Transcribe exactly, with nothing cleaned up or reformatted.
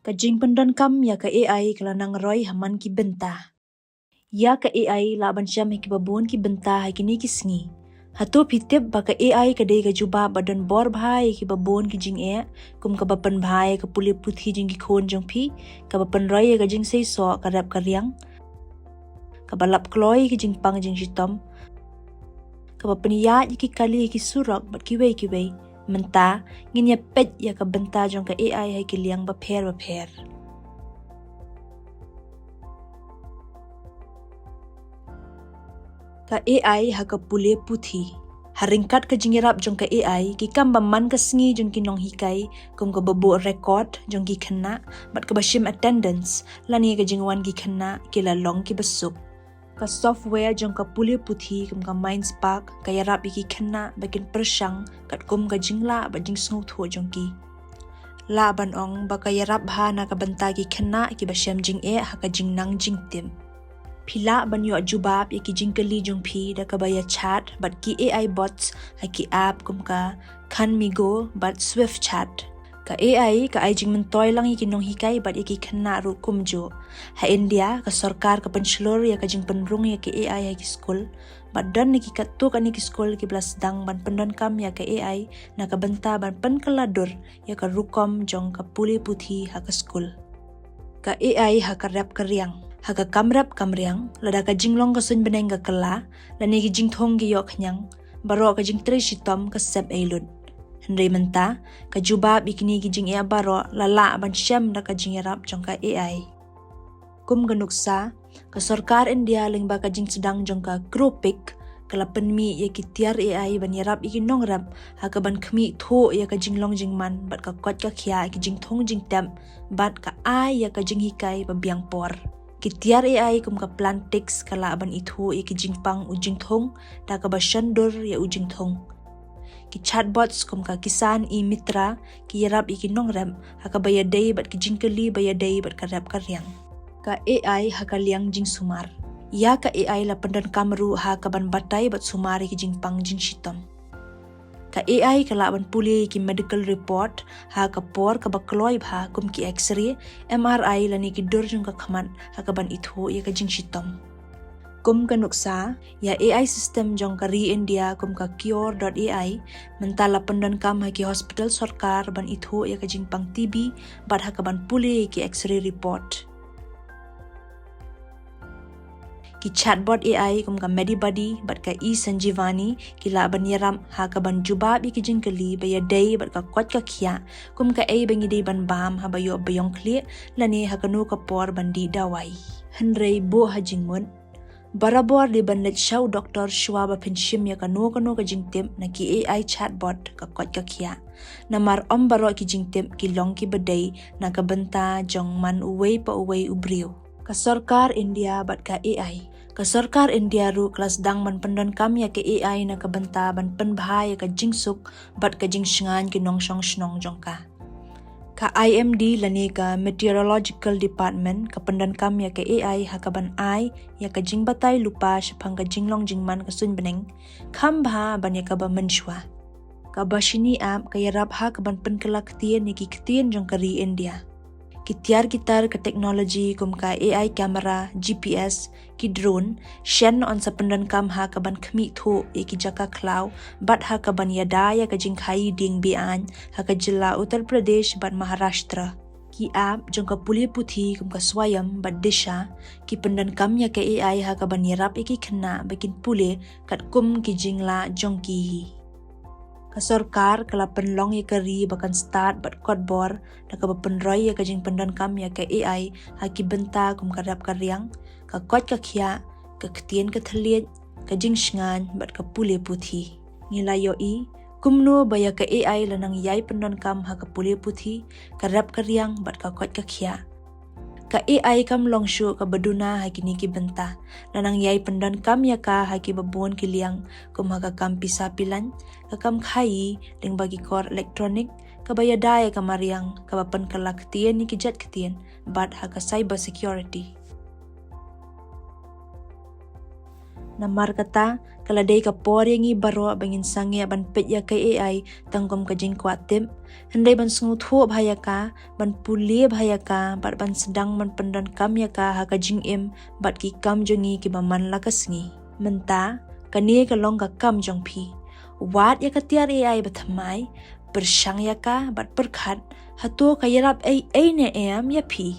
Ka jingpyndonkam ïa ka A I ka la nang roi ha man ki bynta. Ïa ka A I lah ban shem ha kiba bun ki bynta ha kine ki sngi. Hato phi tip ba ka A I ka dei ka jubab ba don bor bha ïa kiba bun ki jingeh, kum kaba pynbha ïa ka pule puthi jong ki khun jong phi, kaba pynroi ïa ka jingseisoh, ka rep ka riang, kaba lap kloi ïa ki jingpang jingshitom, kaba pynïaid ïa ki kali ha ki surok bad kiwei kiwei. Mynta ngin ïa peit ïa ka bynta jong ka A I ha ki liang bapher bapher. Ka A I ha ka pule puthi. Ha ryngkat ka jingïarap jong ka A I, ki kam ba man ka sngi jong ki nonghikai, kum kaba buh record jong ki khynnah bad kaba shim attendance, lane ka jingwan ki khynnah, ki la long kiba suk. Ka software jong ka pule puthi kum ka MindSpark ka ïarap ïa ki khynnah ba kin pyrshang katkum ka jinglah bad jingsngewthuh jong ki. Lah ban ong ba ka ïarap bha na ka bynta ki khynnah kiba shem jingeh ha ka jingnang jingtip. Phi lah ban ïoh jubab ïa ki jingkylli jong phi da kaba ïa chat bad ki A I bots ha ki app kum ka Khanmigo bad SwiftChat. Ka A I ka ai jingmyntoi lang ïa ki nonghikai bad ïa ki khynnah ruh kumjuh. Ha India, ka sorkar ka pynshlur ïa ka jingpynrung ïa ka A I ha ki skul. Bad don na ki katto katne ki skul kiba la sdang ban pyndonkam ïa ka A I na ka bynta ban pynkylla dur ïa ka rukom jong ka pule puthi ha ka skul. Ka A I ha ka rep ka riang. Ha ka kam rep kam riang, lada ka jinglong ka suiñ bneng ka kylla, lane ki jingthung ki ïoh khñiang, baroh ka jingtrei shitom ka sep ei lut. Hynrei mynta, ka jubab ïa kine ki jingeh baroh la lah ban shem da ka jingïarap jong ka A I. Kum ka nuksa, ka sorkar India lyngba ka jingsdang jong ka Crowpeak, ka la pynmih ïa ki tiar A I ban ïarap ïa ki nongrep ha kaban khmih thuh ïa ka jinglong jingman bad ka koit ka khiah ki jingthung jingtep bad ka ai ïa ka jinghikai ba biang por. Ki tiar A I kum ka Plantix ka lah ban ithuh ïa ki jingpang u jingthung da kaba shon dur ïa u jingthung. Ki chatbots kum ka Kisan E-Mitra ki ïarap ïa ki nongrep ha kaba ïadei bad ki jingkylli ba ïadei bad ka rep ka riang. Ka A I ha ka liang jingsumar. Ïa ka A I la pyndonkam ruh ha kaban batai bad sumar ïa ki jingpang jingshitom. Ka A I ka lah ban pule ïa ki medical report ha ka por kaba kloi bha kum ki X-ray, M R I lane ki dur jong ka khmat ha kaban ithuh ïa ka jingshitom. Kum ka nuksa, ïa A I system jong ka ri India kum ka Cure dot A I, mynta la pyndonkam ha ki hospital sorkar ban ithuh ïa ka jingpang T B bad ha kaban pule ïa ki X-ray report. Ki chatbot A I kum ka MediBuddy bad ka eSanjeevani ki lah ban ïarap ha kaban jubab ïa ki jingkylli ba ïadei bad ka koit ka khiah, kum kaei ba ngi dei ban bam haba ïoh ba ïong khlieh lane ha kano ka por ban dih dawai. Hynrei buh ha jingmut. Barabor dei ban leit sha u doktor shuwa ba phin shim ïa kano kano ka jingtip na ki A I chatbot ka koit ka khiah. Namar ym baroh ki jingtip ki long kiba dei na ka bynta jong man uwei pa uwei u briew. Ka sorkar India bad ka A I. Ka sorkar India ruh ka la sdang ban pyndonkam ïa ka A I na ka bynta ban pynbha ïa ka jingsuk bad ka jingshngaiñ ki nongshong shnong jong ka. Ka I M D lane ka Meteorological Department ka pyndonkam ïa ka A I ha kaban ai ïa ka jingbatai lypa shaphang ka jinglong jingman ka suiñ bneng, kham bha ban ïa kaba mynshuwa. Ka Bhashini app ka ïarap ha kaban pynkylla ktien ïa ki ktien jong ka ri India. Ki tiar ki tar ka technology kum ka A I camera, G P S, ki drone, shen yn sa pyndonkam ha kaban khmih thuh ïa ki jaka khlaw bad ha kaban ïada ïa ka jingkhaii dieng be-aiñ ha ka jylla Uttar Pradesh bad Maharashtra. Ki app jong ka pule puthi kum ka Swayam bad Disha ki pyndonkam ïa ka A I ha kaban ïarap ïa ki khynnah ba kin pule katkum ki jinglah jong ki hi. Ka sorkar ka la pynlong ïa ka ri ba kan stad bad kot bor da kaba pynroi ïa ka jingpyndonkam ïa ka A I ha ki bynta kum ka rep ka riang, ka koit ka khiah, ka ktien ka thylliej, ka jingshngaiñ bad ka pule puthi. Ngi la ïohi kumno ba ïa ka A I la nang ïai pyndonkam ha ka pule puthi, ka rep ka riang bad ka koit ka khiah. Ka A I kam long shuh kaba duna ha kine ki bynta. La nang ïai pyndonkam ïa ka ha kiba bun ki liang, kum ha ka kam pisa pilaiñ, ka kam khaii lyngba ki kor electronic, kaba ïada ïa ka mariang, kaba pynkylla ktien ïa ki jait ktien, bad ha ka cyber security. Namar kata, ka la dei ka por ïa ngi baroh ba ngin sangeh ban peit ïa ka A I tang kum ka jingkwah tip, hynrei ban sngewthuh bha ïa ka, ban pule bha ïa ka, bad ban sdang ban pyndonkam ïa ka ha ka jingim bad ki kam jong ngi kiba man la ka sngi. Mynta, kane ka long ka kam jong phi. Wad ïa ka tiar A I ba thymmai, pyrshang ïa ka bad pyrkhat, hato ka ïarap ei ei ne em ïa phi.